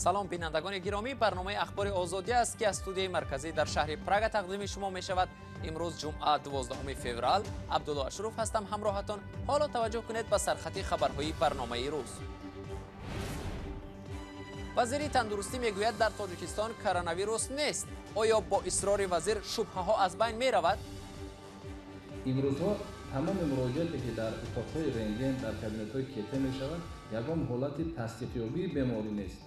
Салом бинандагони гиромӣ, барномаи Ахбори Озодӣ аст, ки аз студияи марказӣ дар шаҳри Прага тақдими шумо мешавад. Имрӯз ҷумъа 12 феврал, Абдулло Ашуров ҳастам ҳамроҳатон. Ҳоло таваҷҷӯҳ кунед ба сархати хабарҳои барномаи рӯз. Вазири тандурустӣ мегӯяд, дар Тоҷикистон коронавирус нест. Оё бо исрори вазир шубҳаҳо аз байн меравад? Имрӯзҳо тамоми муроҷиате, ки дар утоқҳои рентген, дар кабинетҳои КТ мешавад, ягон ҳолати тасдиқёбии беморӣ нест.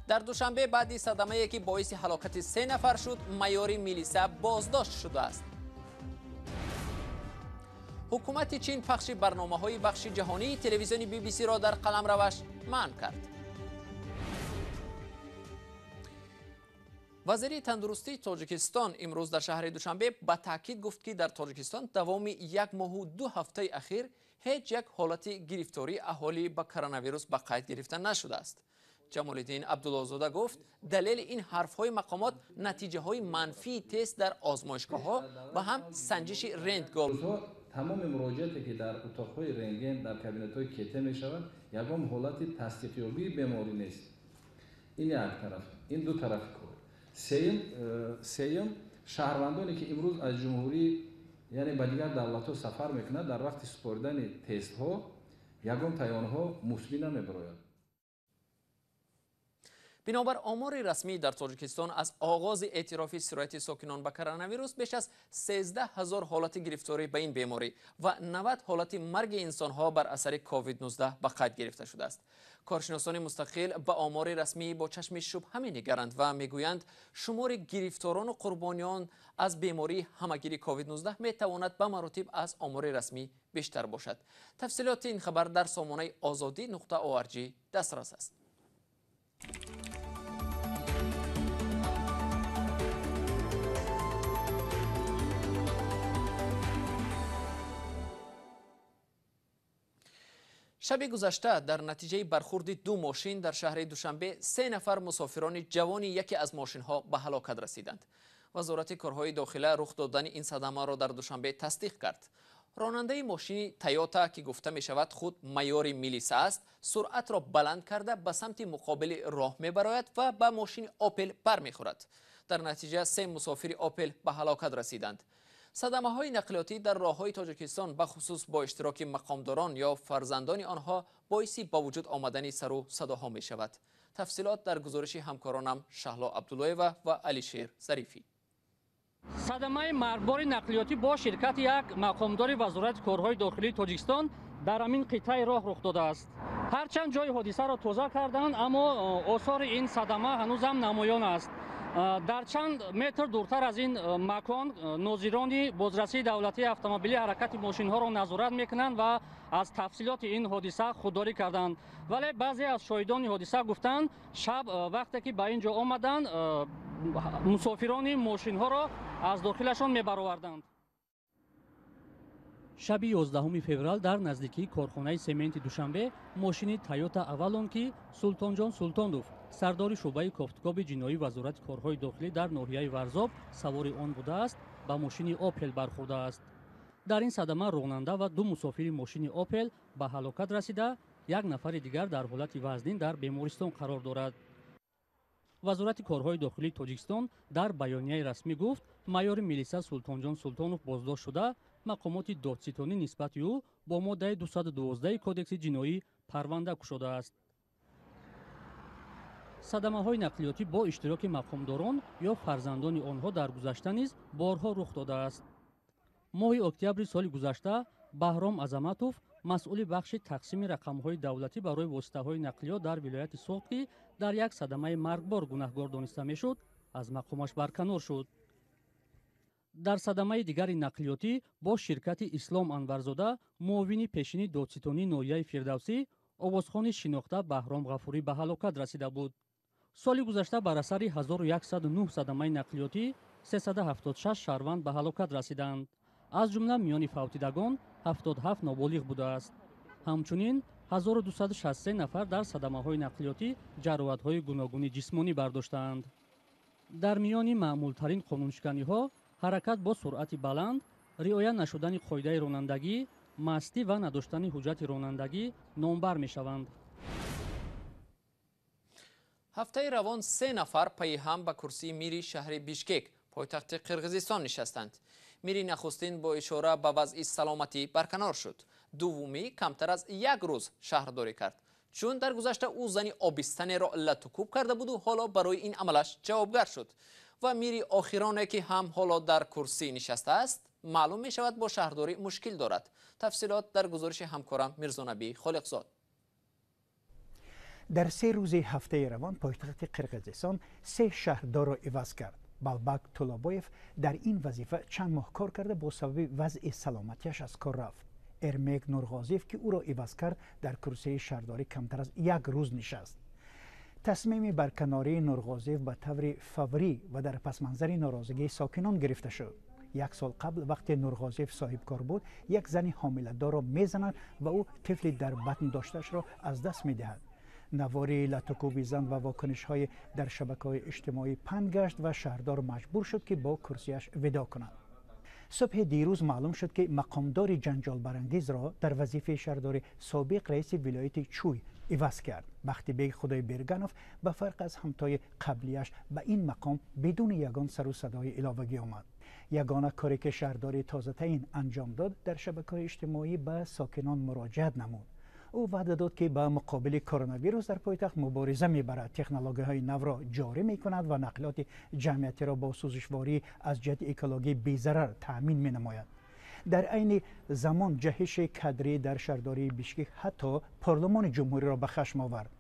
Дар Душанбе баъди садамае, ки боиси ҳалокати 3 нафар шуд, майори милиса боздошт шудааст. Ҳукумати Чин пахши барномаҳои бахши ҷаҳонии телевизиони BBC-ро дар қаламраваш манъ кард. Вазири тандурустии Тоҷикистон имрӯз дар шаҳри Душанбе ба таъкид гуфт, ки дар Тоҷикистон давоми 1 моҳу 2 ҳафтаи ахир ҳеҷ як ҳолати гирифтории аҳолӣ ба коронавирус ба қайд гирифта нашудааст. Ҷамолиддин Абдуллозода гуфт, далели ин ҳарфҳои мақомот натиҷаҳои манфии тест дар озмоишгоҳҳо ва ҳам санҷиши рентгол. Тамоми муроҷиате, ки дар утоқҳои рентген, дар кабинетҳои КТ мешавад, ягон ҳолати тасдиқёбии беморӣ нест. Ин як тараф, ин ду тарафи кор. Сеюм, шаҳрвандоне, ки имрӯз аз ҷумҳурӣ, яъне ба дигар давлатҳо сафар мекунанд, дар вақти супоридани тестҳо ягон таи онҳо мусбӣ намебарояд. Бинобар омори расмӣ дар Тоҷикистон аз оғози эътирофи сирояти сокинон ба коронавирус беш аз 13 ҳазор ҳолати гирифторӣ ба ин беморӣ ва 90 ҳолати марги инсонҳо бар асари COVID-19 ба қайд гирифта шудааст. Коршиносони мустақил ба омори расмӣ бо чашми шубҳа менигаранд ва мегӯянд, шумори гирифторону қурбониён аз бемории ҳамагири COVID-19 метавонад ба маротиб аз омори расмӣ бештар бошад. Тафсилоти ин хабар дар сомонаи озодӣ.org дастрас аст. Шаби гузашта дар натиҷаи бархурди 2 мошин дар шаҳри Душанбе 3 нафар мусофирони ҷавони яке аз мошинҳо ба ҳалокат расиданд. Вазорати корҳои дохила рух додани ин садамаро дар Душанбе тасдиқ кард. Ронандаи мошини Тойота, ки гуфта мешавад худ майори милиса аст, суръатро баланд карда ба самти муқобили роҳ мебарояд ва ба мошини Опел бармехӯрад. Дар натиҷа 3 мусофири Опел ба ҳалокат расиданд. Садамаҳои нақлиётӣ дар роҳҳои Тоҷикистон бахусус бо иштироки мақомдорон ё фарзандони онҳо боиси ба вуҷуд омадани сару садоҳо мешавад. Тафсилот дар гузориши ҳамкоронам Шаҳло Абдуллоева ва Алишер Зарифӣ. Садамаи маргбори нақлиётӣ бо ширкати як мақомдори Вазорати корҳои дохилии Тоҷикистон дар ҳамин қитъаи роҳ рух додааст. Ҳарчанд ҷои ҳодисаро тоза карданд, аммо осори ин садама ҳанӯзам намоён аст. Дар чанд метр дуртар аз ин макон нозирони бозрасии давлатии автомобилӣ ҳаракати мошинҳоро назорат мекунанд ва аз тафсилоти ин ҳодиса худдорӣ карданд. Вале баъзе аз шоҳидони ҳодиса гуфтанд, шаб вақте ки ба ин ҷо омаданд, мусофирони мошинҳоро аз дохилашон мебароварданд. Шаби 11 феврал дар наздикии корхонаи сементи Душанбе мошини Тойота Авалон, ки Султонҷон Султонов, сардори шӯъбаи кофтукоби ҷиноии Вазорати корҳои дохилӣ дар ноҳияи Варзоб савори он будааст, ба мошини Опел бархӯрдааст. Дар ин садама ронанда ва 2 мусофири мошини Опел ба ҳалокат расида, як нафари дигар дар ҳолати вазнин дар бемористон қарор дорад. Вазорати корҳои дохилии Тоҷикистон дар баёнияи расмӣ гуфт, майори милиса Султонҷон Султонов боздошт шуда, мақомоти додситонӣ нисбати ӯ бо моддаи 212 кодекси ҷиноӣ парванда кушодааст. Садамаҳои нақлиётӣ бо иштироки мақомдорон ё фарзандони онҳо дар гузашта низ борҳо рух додааст. Моҳи октябри соли гузашта Баҳром Азаматов, масъули бахши тақсими рақамҳои давлатӣ барои воситаҳои нақлиёт дар вилояти Суғд, ки дар як садамаи маргбор гунаҳгор дониста мешуд, аз мақомаш барканор шуд. Дар садамаи дигари нақлиётӣ бо ширкати Ислом Анварзода, муовини пешини додситонии ноҳияи Фирдавсӣ, овозхони шинохта Баҳром Ғафурӣ ба ҳалокат расида буд. Соли гузашта бар асари 1109 садамаи нақлиётӣ 376 шаҳрванд ба ҳалокат расиданд. Аз ҷумла миёни фавтидагон 77 ноболиғ будааст. Ҳамчунин 1263 нафар дар садамаҳои нақлиётӣ ҷароҳатҳои гуногуни ҷисмонӣ бардоштаанд. Дар миёни маъмултарин қонуншиканиҳо ҳаракат бо суръати баланд, риоя нашудани қоидаи ронандагӣ, мастӣ ва надоштани ҳуҷҷати ронандагӣ номбар мешаванд. Ҳафтаи равон се нафар пайи ҳам ба курсии мири шаҳри Бишкек, пойтахти Қирғизистон, нишастанд. Мири нахустин бо ишора ба вазъи саломатӣ барканор шуд. Дуввумӣ камтар аз як рӯз шаҳрдорӣ кард, чун дар гузашта ӯ зани обистанеро латукӯб карда буду ҳоло барои ин амалаш ҷавобгар шуд. Ва мири охироне, ки ҳам ҳоло дар курсӣ нишастааст, маълум мешавад, бо шаҳрдорӣ мушкил дорад. Тафсилот дар гузориши ҳамкорам Мирзонабӣ Холиқзод. Дар 3 рӯзи ҳафтаи равон пойтахти Қирғизистон се шаҳрдорро иваз кард. Балбак Тулобоев дар ин вазифа чанд моҳ кор карда, бо сабаби вазъи саломатиаш аз кор рафт. Эрмек Нурғозиев, ки ӯро иваз кард, дар курсии шаҳрдорӣ камтар аз як рӯз нишаст. Тасмими барканории Нурғозиев ба таври фаврӣ ва дар пасманзари норозигии сокинон гирифта шуд. Як сол қабл, вақте Нурғозиев соҳибкор буд, як зани ҳомиладорро мезанад ва ӯ тифли дар батн доштаашро аз даст медиҳад. Навори латукӯби зан ва вокунишҳои дар шабакаҳои иҷтимоӣ паҳн гашт ва шаҳрдор маҷбур шуд, ки бо курсияш видоъ кунад. Субҳи дирӯз маълум шуд, ки мақомдори ҷанҷолбарангезро дар вазифаи шаҳрдори собиқ раиси вилояти Чӯй иваз кард. Бахтибек Худойберганов ба фарқ аз ҳамтои қаблияш ба ин мақом бидуни ягон сару садои иловагӣ омад. Ягона коре, ки шаҳрдори тозатаин анҷом дод, дар шабакаҳои иҷтимоӣ ба сокинон муроҷиат намуд. Ӯ ваъда дод, ки ба муқобили коронавирус дар пойтахт мубориза мебарад, технологияҳои навро ҷорӣ мекунад ва нақлиёти ҷамъиятиро бо сӯзишворӣ аз ҷиҳати экологӣ безарар таъмин менамояд. Дар айни замон ҷаҳиши кадрӣ дар шаҳрдории Бишкек ҳатто парлумони ҷумҳуриро ба хашм овард.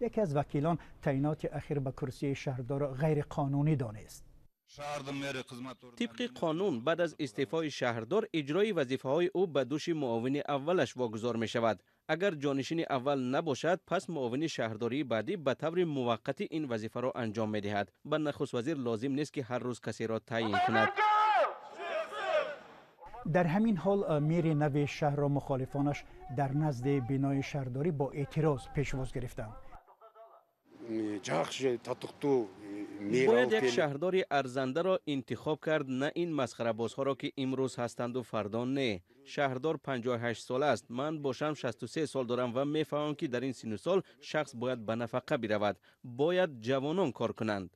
Яке аз вакилон таъиноти ахир ба курсии шаҳрдорро ғайриқонунӣ донист. Тибқи қонун, баъд аз истеъфои шаҳрдор иҷрои вазифаҳои ӯ ба дӯши муовини аввалаш вогузор мешавад. Агар ҷонишини аввал набошад, пас муовини шаҳрдории баъдӣ ба таври муваққатӣ ин вазифаро анҷом медиҳад. Ба нахуствазир лозим нест, ки ҳар рӯз касеро таъйин кунад. Дар ҳамин ҳол мири нави шаҳрро мухолифонаш дар назди бинои шаҳрдорӣ бо эътироз пешвоз гирифтанд. Бояд як шаҳрдори арзандаро интихоб кард, на ин масхарабозҳоро, ки имрӯз ҳастанду фардо не. Шаҳрдор 58 сола аст, ман бошам 63 сол дорам ва мефаҳмам, ки дар ин синну сол шахс бояд ба нафақа биравад. Бояд ҷавонон кор кунанд.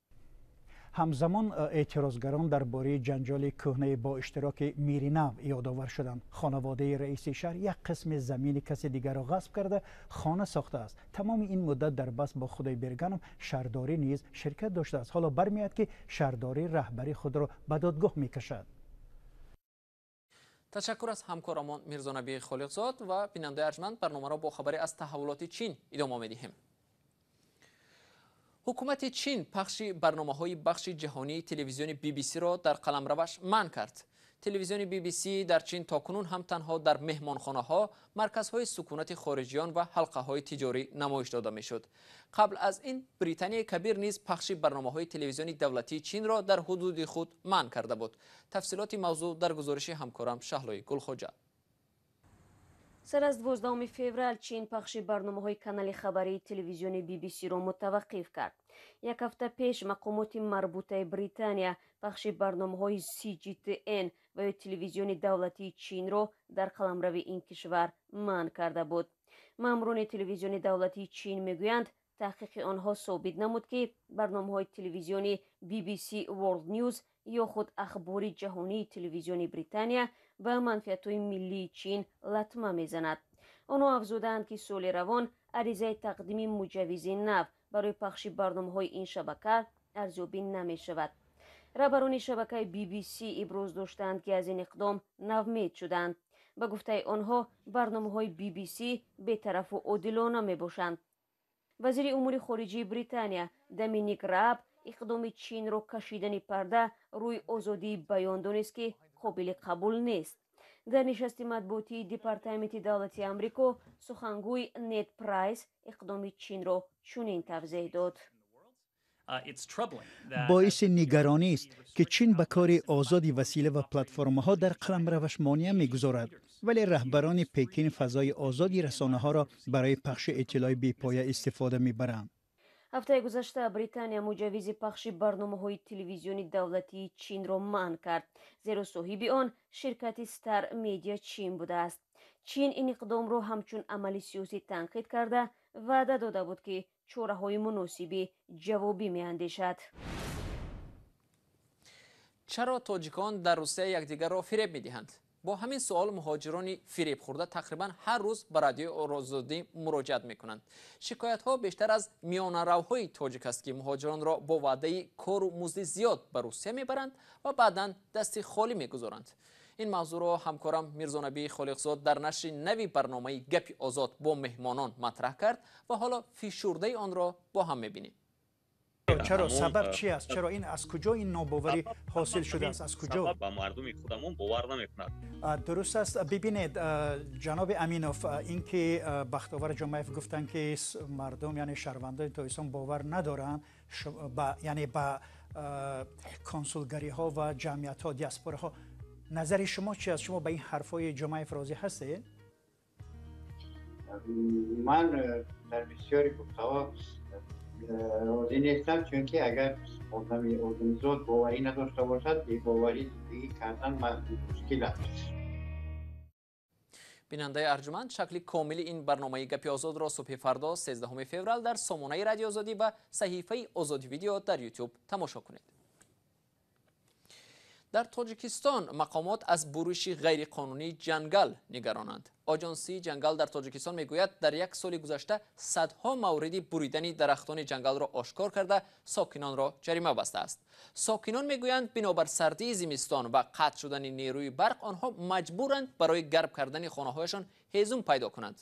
Ҳамзамон эътирозгарон дар бораи ҷанҷоли кӯҳнае бо иштироки мири нав ёдовар шуданд. Хонаводаи раиси шаҳр як қисми замини каси дигарро ғасб карда, хона сохтааст. Тамоми ин муддат дар баҳс бо Худойберганов шаҳрдорӣ низ ширкат доштааст. Ҳоло бармеояд, ки шаҳрдорӣ раҳбари худро ба додгоҳ мекашад. Ташаккур аз ҳамкорамон Мирзонабӣ Холиқзод. Ва бинандаи арҷманд, барномаро бо хабаре аз таҳаввулоти Чин идома медиҳем. Ҳукумати Чин пахши барномаҳои бахши ҷаҳонии телевизиони BBC-ро дар қаламраваш манъ кард. Телевизиони BBC дар Чин то кунун ҳам танҳо дар меҳмонхонаҳо, марказҳои сукунати хориҷиён ва ҳалқаҳои тиҷорӣ намоиш дода мешуд. Қабл аз ин Британияи Кабир низ пахши барномаҳои телевизиони давлатии Чинро дар ҳудуди худ манъ карда буд. Тафсилоти мавзӯъ дар гузориши ҳамкорам Шаҳлои Гулхоҷа. Сар аз 12 феврал Чин пахши барномаҳои канали хабарии телевизиони BBC-ро мутаваққиф кард. Як ҳафта пеш мақомоти марбутаи Британия пахши барномаҳои CGTN ва ё телевизиони давлатии Чинро дар қаламрави ин кишвар манъ карда буд. Маъмурони телевизиони давлатии Чин мегӯянд, таҳқиқи онҳо собит намуд, ки барномаҳои телевизиони BBC World News ё худ Ахбори ҷаҳонии телевизиони Британия ба манфиатҳои миллии Чин латма мезанад. Онҳо афзудаанд, ки соли равон аризаи тақдими муҷаввизи нав барои пахши барномаҳои ин шабака арзёбӣ намешавад. Раҳбарони шабакаи BBC иброз доштаанд, ки аз ин иқдом навмед шуданд. Ба гуфтаи онҳо, барномаҳои BBC бетарафу одилона мебошанд. Вазири умури хориҷии Британия Доминик Рааб иқдоми Чинро кашидани парда рӯи озодии баён донист, ки қобили қабул нест. Дар нишасти матбуотии Департаменти давлати Амрико сухангӯй Нед Прайс иқдоми Чинро чунин тавзеҳ дод. Боиси нигаронӣ аст, ки Чин ба кори озоди васила ва платформаҳо дар қаламраваш монеа мегузорад, вале раҳбарони Пекин фазои озоди расонаҳоро барои пахши иттилои бепоя истифода мебаранд. Ҳафтаи гузашта Британия муҷаввизи пахши барномаҳои телевизиони давлатии Чинро манъ кард, зеро соҳиби он ширкати Стар Медиа Чин будааст. Чин ин иқдомро ҳамчун амали сиёсӣ танқид карда, ваъда дода буд, ки чораҳои муносиби ҷавобӣ меандешад. Чаро тоҷикон дар Русия якдигарро фиреб медиҳанд? Бо ҳамин суол муҳоҷирони фиребхӯрда тақрибан ҳар рӯз ба радиои Озодӣ муроҷиат мекунанд. Шикоятҳо бештар аз миёнаравҳои тоҷик аст, ки муҳоҷиронро бо ваъдаи кору музди зиёд ба Русия мебаранд ва баъдан дасти холӣ мегузоранд. Ин мавзӯъро ҳамкорам Мирзонабӣ Холиқзод дар нашри нави барномаи Гапи озод бо меҳмонон матраҳ кард ва ҳоло фишурдаи онро бо ҳам мебинем. Чаро? Сабаб чи аст? Чаро ин аз куҷо ин нобоварӣ ҳосил шудааст? Аз куҷо? Ба мардуми худамон бовар намекунад. Дуруст аст. Бибинед, ҷаноби Аминов, ин ки Бахтовар Ҷомаев гуфтанд, ки мардум, яъне шаҳрвандони Тоҷикистон бовар надоранд, яъне ба консулгариҳо ва ҷамъиятҳо, диаспораҳо. Назари шумо чи аст? Шумо ба ин ҳарфҳои Ҷомаев розӣ ҳастед? Ман дар бисёри гуфтаҳо розӣ нестам, чунки агар одамизод боварӣ надошта бошад, бебоварӣ зиндагӣ кардан мушкил аст. Бинандаи арҷуманд, шакли комили ин барномаи Гапи озодро субҳи фардо 13 феврал дар сомонаи Радиои Озодӣ ва саҳифаи Озодӣ видео дар Ютуб тамошо кунед. Дар Тоҷикистон мақомот аз буриши ғайриқонунии ҷангал нигаронанд. Оҷонсии ҷангал дар Тоҷикистон мегӯяд, дар як соли гузашта садҳо мавриди буридани дарахтони ҷангалро ошкор карда, сокинонро ҷарима бастааст. Сокинон мегӯянд, бинобар сардии зимистон ва қатъ шудани нерӯи барқ онҳо маҷбуранд барои гарм кардани хонаҳояшон ҳезум пайдо кунанд.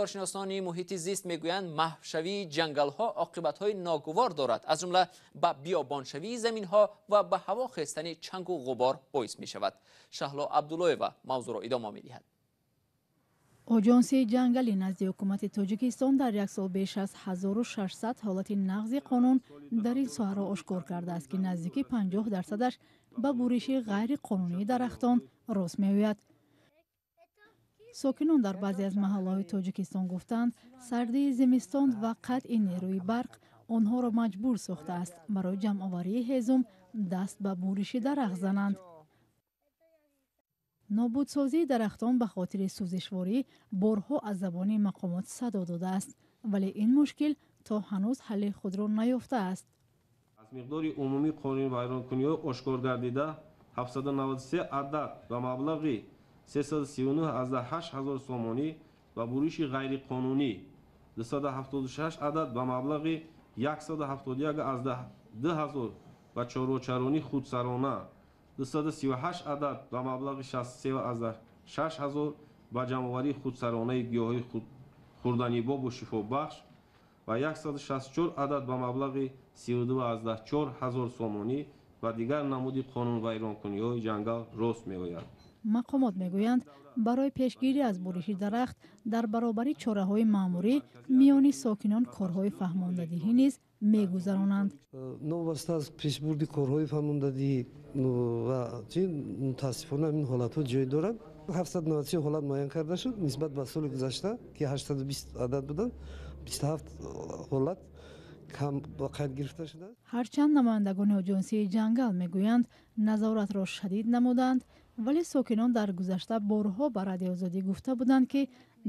Коршиносони муҳити зист мегӯянд, маҳвшавии ҷангалҳо оқибатҳои ногувор дорад, аз ҷумла ба биёбоншавии заминҳо ва ба ҳаво хестани чангу ғубор боис мешавад. Шаҳло Абдуллоева мавзӯъро идома медиҳад. Оҷонсии ҷангали назди ҳукумати Тоҷикистон дар як сол беш аз 1600 ҳолати нақзи қонун дар ин соҳаро ошкор кардааст, ки наздики 50%-аш ба буриши ғайриқонунии дарахтон рост меояд. Сокинон дар баъзе аз маҳаллаҳои Тоҷикистон гуфтанд, сардии зимистон ва қатъи нерӯи барқ онҳоро маҷбур сохтааст барои ҷамъоварии ҳезум даст ба буриши дарахт зананд. Нобудсозии дарахтон ба хотири сӯзишворӣ борҳо аз забони мақомот садо додааст, вале ин мушкил то ҳанӯз ҳалли худро наёфтааст. Аз миқдори умумии қонунвайронкуниҳо ошкор гардида 793 адад ба маблағи 339,8 ҳазор сомонӣ ва буриши ғайриқонунӣ 276 адад ба маблағи 171,2 ҳазор ва чорвочаронӣ худсарона 238 адад ба маблағи 63,6 ҳазор ба ҷамъоварии худсаронаи гиёҳҳои хӯрданибобу шифобахш ва 164 адад ба маблағи 32,4 ҳазор сомонӣ ва дигар намуди қонунвайронкуниҳои ҷангал рост меояд. Мақомот мегӯянд, барои пешгирӣ аз буриши дарахт дар баробари чораҳои маъмурӣ миёни сокинон корҳои фаҳмондадиҳӣ низ мегузаронанд. Новобаста аз пешбурди корҳои фаҳмондадиҳӣ ва мутаассифона ин ҳолатҳо ҷой доранд. 793 ҳолат муайян карда шуд нисбат ба соли гузашта, ки 820 адад буданд, 27 ҳолат кам ба қайд гирифта шудааст. Ҳарчанд намояндагони оҷонсии ҷангал мегӯянд, назоратро шадид намуданд, вале сокинон дар гузашта борҳо ба Радиои Озодӣ гуфта буданд, ки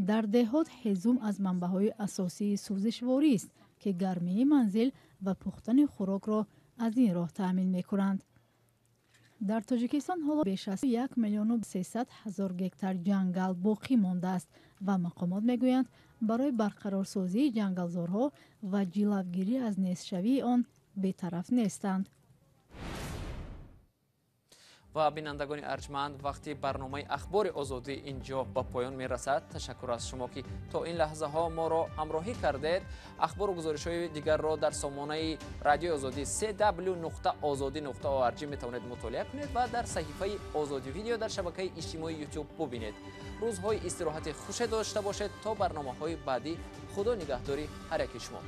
дар деҳот ҳезум аз манбаъҳои асосии сӯзишворист, ки гармии манзил ва пухтани хӯрокро аз ин роҳ таъмин мекунанд. Дар Тоҷикистон ҳоло беш аз 1 300 000 гектар ҷангал боқӣ мондааст ва мақомот мегӯянд, барои барқарорсозии ҷангалзорҳо ва ҷилавгирӣ аз нестшавии он бетараф нестанд. Ва бинандагони арҷманд, вақти барномаи Ахбори Озодӣ инҷо ба поён мерасад. Ташаккур аз шумо, ки то ин лаҳзаҳо моро ҳамроҳӣ кардед. Ахбору гузоришҳои дигарро дар сомонаи Радиои Озодӣ cw.ozodi.org метавонед мутолиа кунед ва дар саҳифаи Озодӣ видео дар шабакаи иҷтимоии Ютуб бубинед. Рӯзҳои истироҳати хуше дошта бошед. То барномаҳои баъдӣ, Худо нигаҳдори ҳар яки шумо.